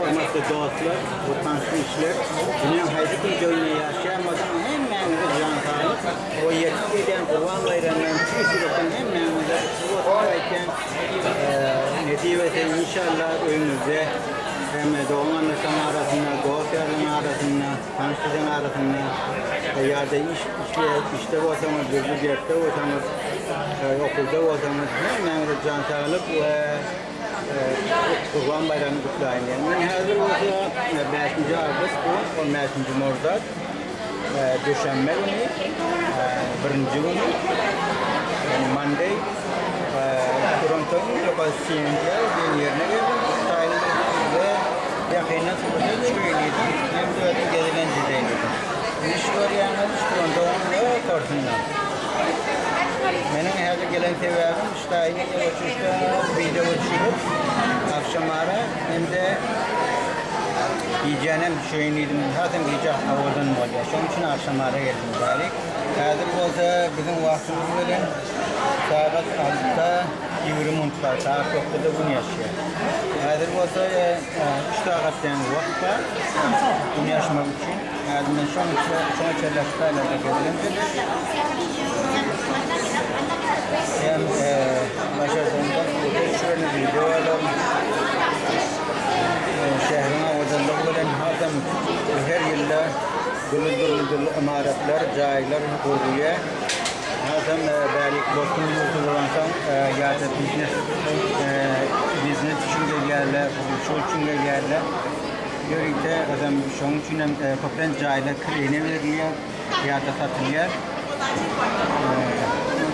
Hormatly dostlar, bu tanyş-bilişler, dünýäň haýsy künjeginde ýaşaýan bolsaň hemmäňize jan saglyk we ýetip gelýän Gurban baýramyny tüýs ýürekden hemmäňize gutly bolsun aýtýan. Nesip etse inşallah öýüňizde hem dogan-garyndaşlaryň arasynda, dost-ýarlaryň arasynda, tanyş-bilişleriň arasynda ýa-da iş işde bolsaňyz, dürli dertde bolsaňyz, okuwda bolsaňyz hemmäňize jan saglyk we Gurban baýramyny gutlaýyn diýen. Men häzir bolsa bäşinji awgust bu, on bäşinji Mordad, duşenbe güni, birinji güni, ýagny Monday, Torontonyň ýokary Siendial diýen ýerine geldim. Hytaýly we ýakyndan surata düşeýin diýdim, hem-de özüm gezelenç edeýin diýdim. Indi şu görýäňiz Torontonyň ýokarsynda. Meniň häzir gelen sebäbim Ştaýny uçuşda wideo düşürip, agşamara hem-de gijänem düşüreýin diýdim. Hasam gije owadan bolýar. Şonuň üçin agşamara geldim bärik. Häzir bolsa biziň wagtymyz bilen sagat altyda 20 minut bar. Sagat dokuzda gün ýaşýar. Häzir bolsa üç sagat deň wagt bar gün ýaşmak üçin. Häzir men şoňa çenli Ştaýlarda gezelenç edip, Hem başarsamdan surata düşürerin, wideo alaryn. Şäheriň owadanlygy bilen hasam her ýylda dürli-dürli dürli ymaratlar, jaýlar gurulýar. Hasam bärik bosgun ýurdy bolansoň ýa-da biznes biznes üçin gelýärler, gurluşyk üçin gelýärler. Ýörite özem şonuň üçin hem köplenç jaýlar kireýine berilýär. Ýa-da satylýar.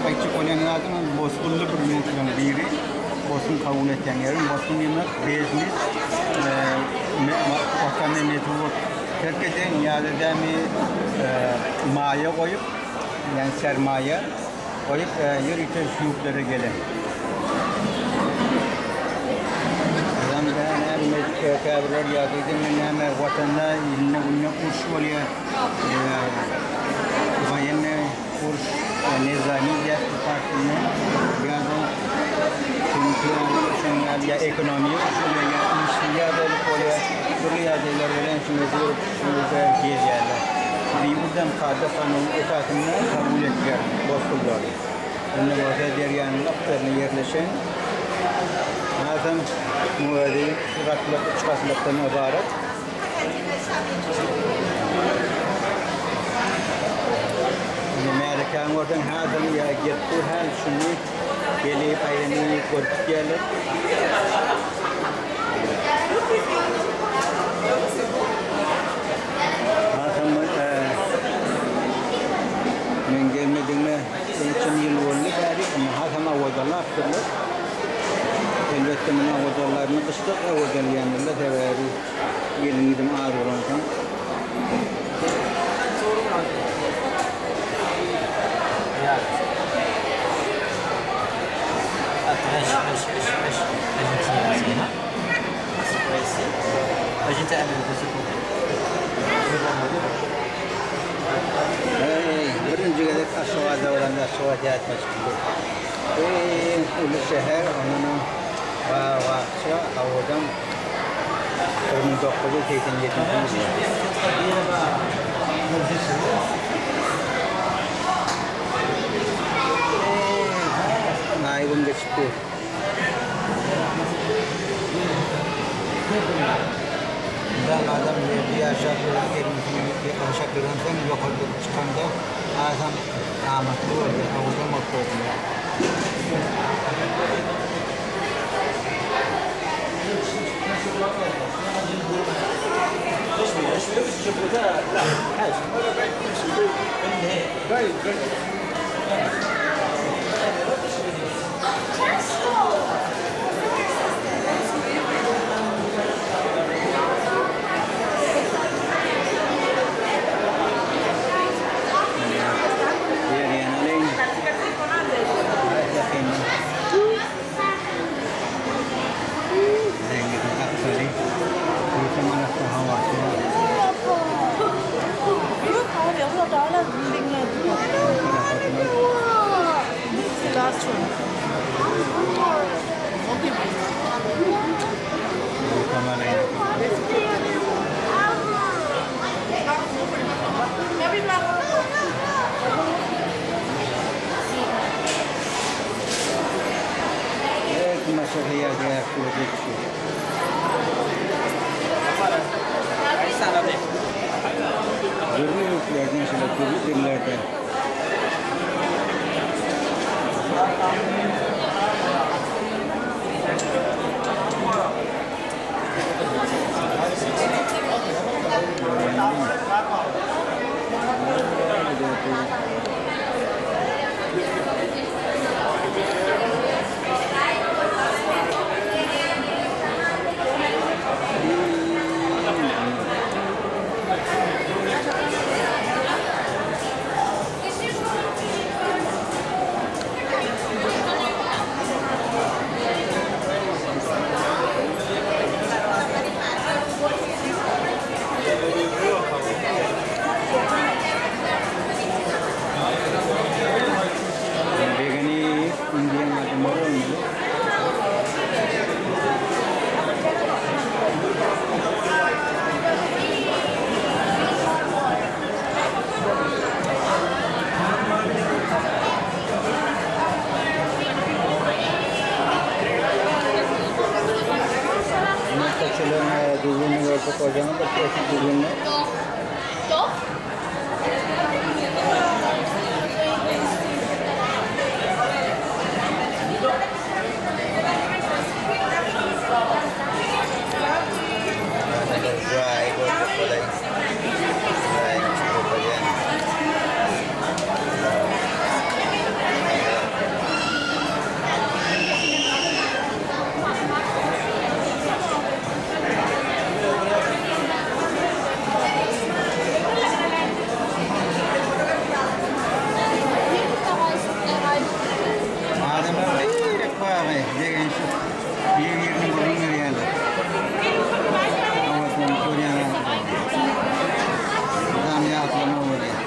Aýtjak bolýan zadym bosgunly bir ýurtlaryň biri. Bosgun kabul etýän ýeriň. Bosgun diýmek beznis watanyny mejbur terk eden ýa-da dämi maýa goýup, ýagny sermaýa goýup ýörite şu ýurtlara gelen. Käbirler ýa-da näme watanda ilinde günde uruş bolýar. Woýennyý uruş nizami diýýäs bu pars dilinde. Ýa-da çünki şonuň ýaly ýa ekonomiýa urşy bolýar, ýa işsiz ýagdaýlyk bolýar. Dürli ýagdaýlar bilen şu mejbur şu ýerde gelýärler. Bu ýurdam kada-kanun esasynda kabul edýär bosgunlary. Indi bolsa derýanyň gapdalynda ýerleşen hasam muzeý iki gatlyk, üç gatlykdan ybarat. Indi märekäni görseň häzir ýa gelip dur häl şuny gelip aýlanyp görüp gidýärler. Hasam men gelmedigime ençeme ýyl boldy bäri, emma hasam owadanlapdyrlar. Elbetde muny owadanlaryny gyşda owadanlaýandyrlar sebäbi Gelin gidim az bolansoň. Eý, birinji gezek Aşgabatda bolanda Aşgabat ýadyma çykdy. Iň uly şäher, ondanam bag-bakja, owadan. 1987-nji ýylda. Naýy gün geçip dur. Mundan adam ýerde ýaşap ýaşap ýörensoň ýokary durup çykanda hasam amatly bolýar, owadan bolup görünýär. Deňiziň gapdaly diýseň arassa howasy bar. Şolaryň düzgünini görsek boljagyny bir kesik düzgünini. Jaý görjek bolaýyn. Jaýyň içi bolýan. Adamlar seýrek bagy begenişip bir-birine gürrüň berýärler. Owadan görýän adamlar. Mydam ýatlama bolýar.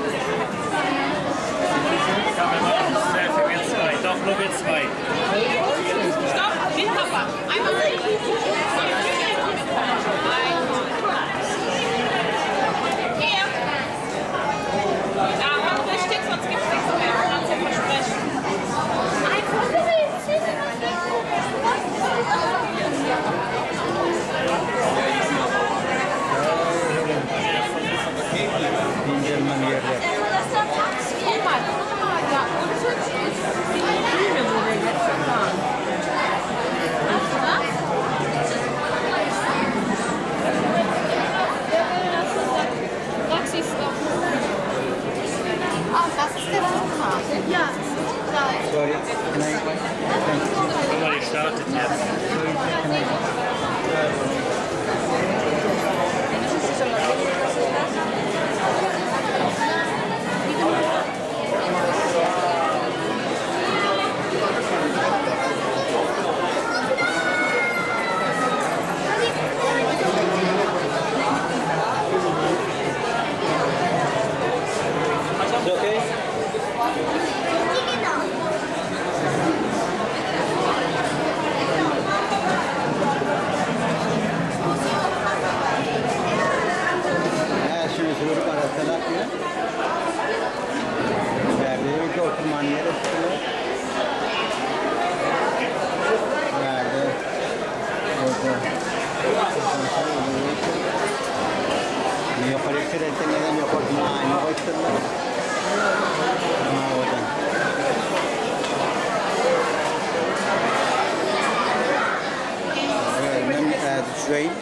Diňlenmeli ýerler. Sorry, can I? Thank you. Somebody started yet. Sorry, can I? It's okay? Hä, şuny sürüp arassalap ýör. Bärde ýeke oturman ýer etdiler. Bärde orada Ýokary seretseňizem ýokarsyna aýna goýupdyrlar. Owadan. Men düşüreýin.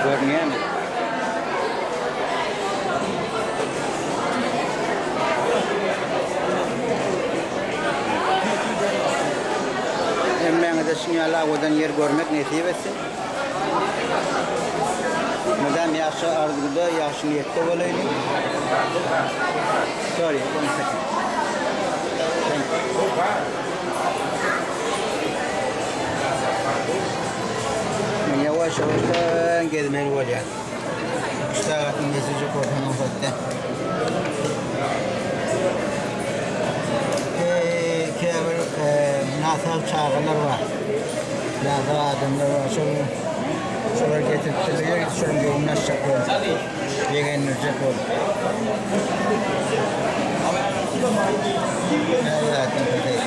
Görünýärmi? Hemmäňize şuň ýaly owadan ýer görmek nesip etsin. Mydam ýagşy arzuwda, ýagşy niýetde bolaýlyň. Sorry, one second. Thank you. Men ýawaş ýawaşdan gezmeli bolýan. 3 sagatyň geçirjek bolsaň ufakda. Eee, käbir näsag çagalar bar. Näsag adamlar bar. Şol şolar getiripdirler. Şonuň göwnüni açjak bolup, begendirjek bolup. Her zatdan köpeý.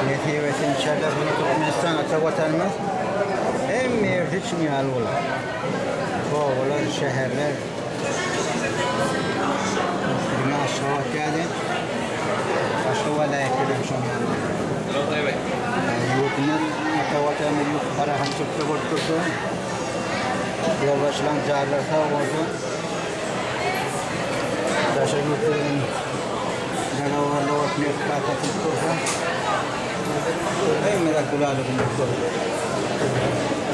Nesip etsin inşallah bunu Türkmenistan ata watanymyz hemme ýerde çyn ýaly bolar. Obalar, şäherler. Diňe Aşgabat ýaly. Başga welaýatlar hem şoň ýaly. Ýurdumyz ata watanymyz ýurt parahatçylykda bolup dursa, ýolbaşçylaryň janlary sag bolsa, daşary ýurtlardan janawarlar bolup nebit-gaz satylyp dursa, hemme zat gülaly-güllük bolar.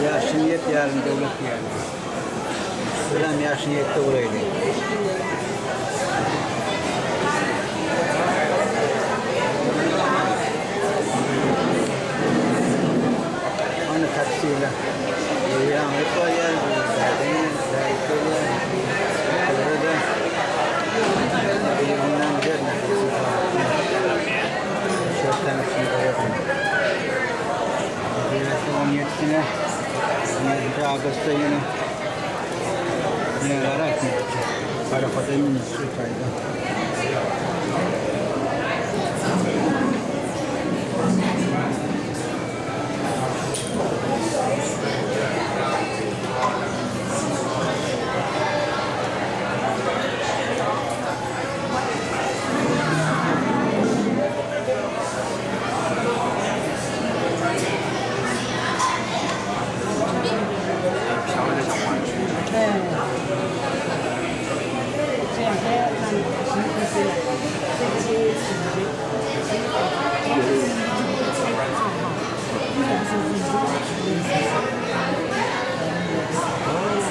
Ýagşy niýet ýarym döwlet diýýärler. Bizem ýagşy niýetde bolaýly. Taksile. Ýaňy bolýar, bärden bärik gelýär. Olara-da birinden gider Şol taksini goýaryn. 17-sine 17 awgustda ýene ýene gara Parahoda münüp şu taýda.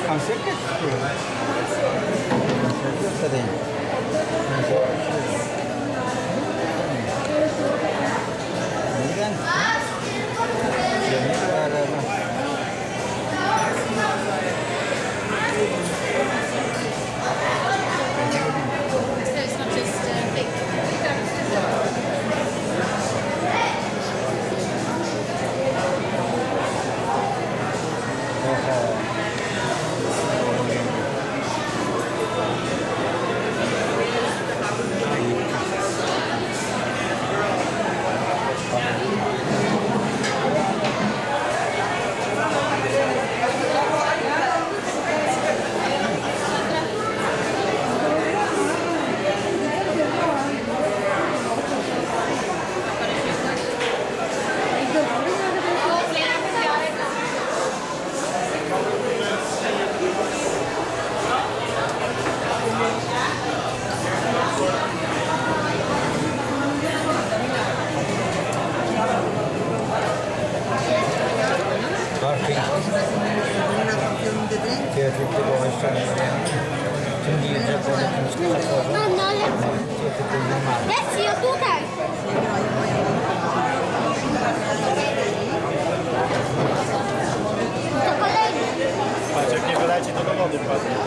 Konsert geçiriyor. Konsert göstereyim. Konsert geçiriyor. Neden? Yemek var ama. So it's not just fake. Parking. Tertipli Kim girecek orada, kim çıkacak orada. No, no, lecę. Tertipli normal. Lecę tutaj. To kolejny. Patrz, jak nie wyleci, to do wody wpadnie.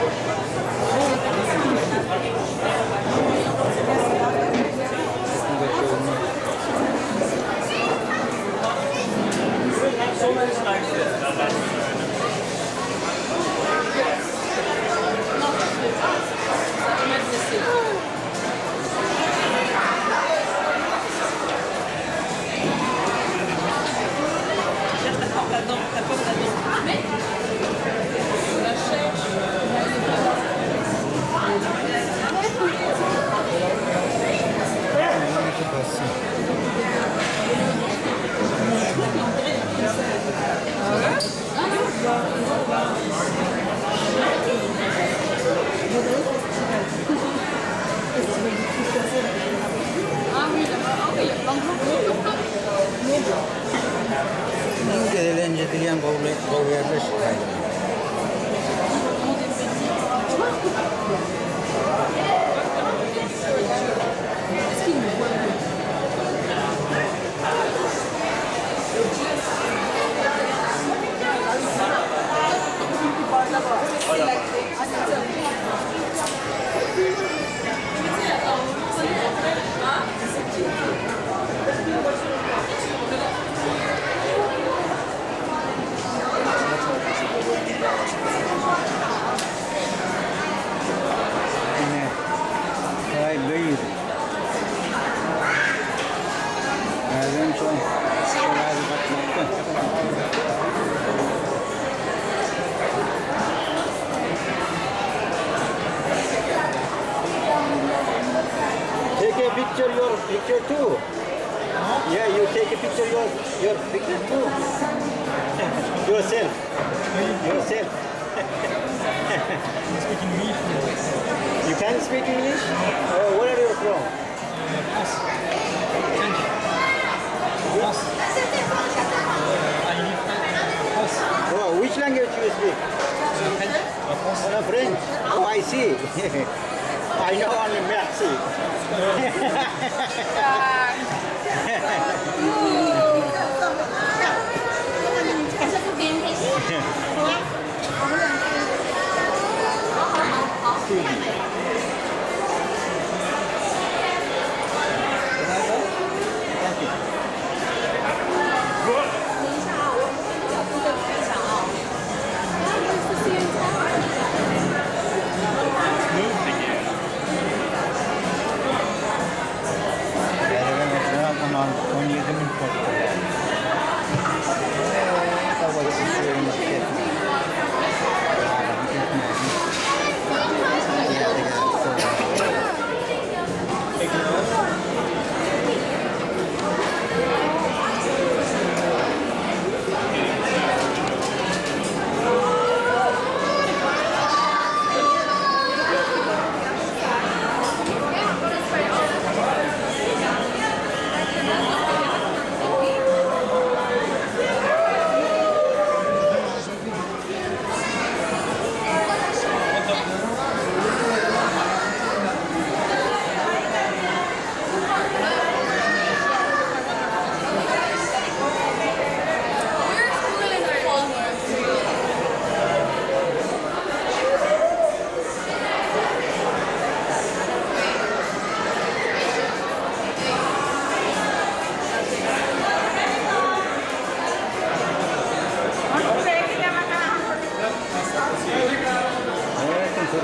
Iň gezelenç edilýän gowy gowy ýerler şu taýda. Ine, taý bir. Bärden soň biraz gatnakda. Take a picture your picture too. Yeah, you take a picture your your picture too. Yourself. Yourself. Speak English. You can speak English? Oh, where are you from? France. French. France. I live in France. Oh, which language you speak? French. France. Oh, no, French. Oh, I see. I know only merci.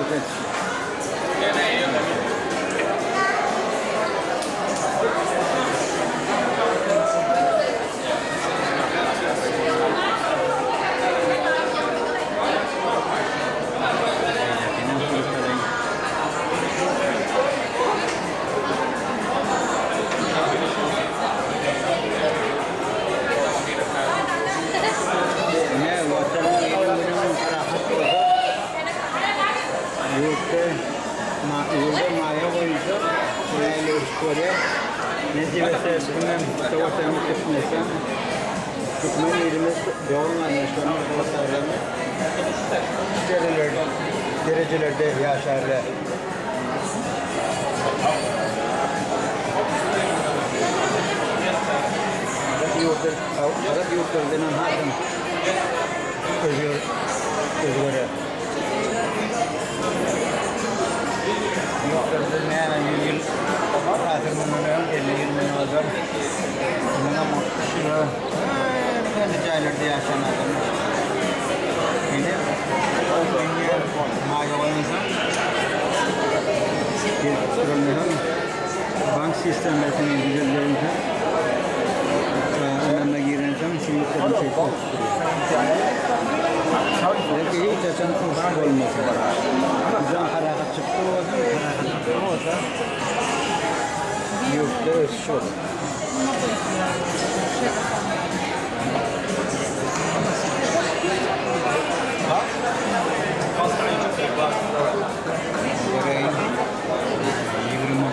Gudrat et. Ine, Watanyň, iliň-günüň parahat bolsa, ýurtda ýurda maýa goýulsa, nähili ösüş bolýar. Nesip etse, biziň hem Watanymyz Türkmenistan, türkmen ilimiz, dogan-garyndaşlarymyz, hossarlarymyz derejelerde ýaşarlar. Arap ýurtlar, arap ýurtlaryndan hasam özger, özgere. Ýurtlarda näme 100 ýyl, asyr mundan öň, 50 ýyl mundan ozal, mundan 60 ýyl öň jaýlarda ýaşan adamlar. Indi dünýä maýa goýansoň, gelip durandan bank sistemasyny düzeldensoň, ynama girensoň şu ýurtlaryň şeýdip ösüp durýar. Belki hiç haçan uruş bolmasyn. Bizem parahatçylykda bolsun, parahatçylykda bolsa ýurtda ösüş bolar. Göreýin. 20.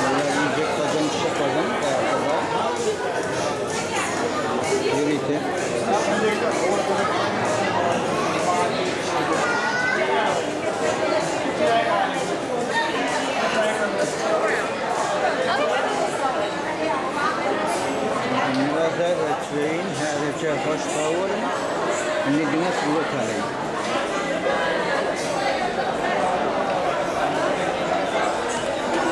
Bular iýjek gazan, içjek gazan, bärde bar. Ýörite. Indi bolsa öçüreýin, häzirçe hoş sag boluň. Indi diňe surat alaýyn.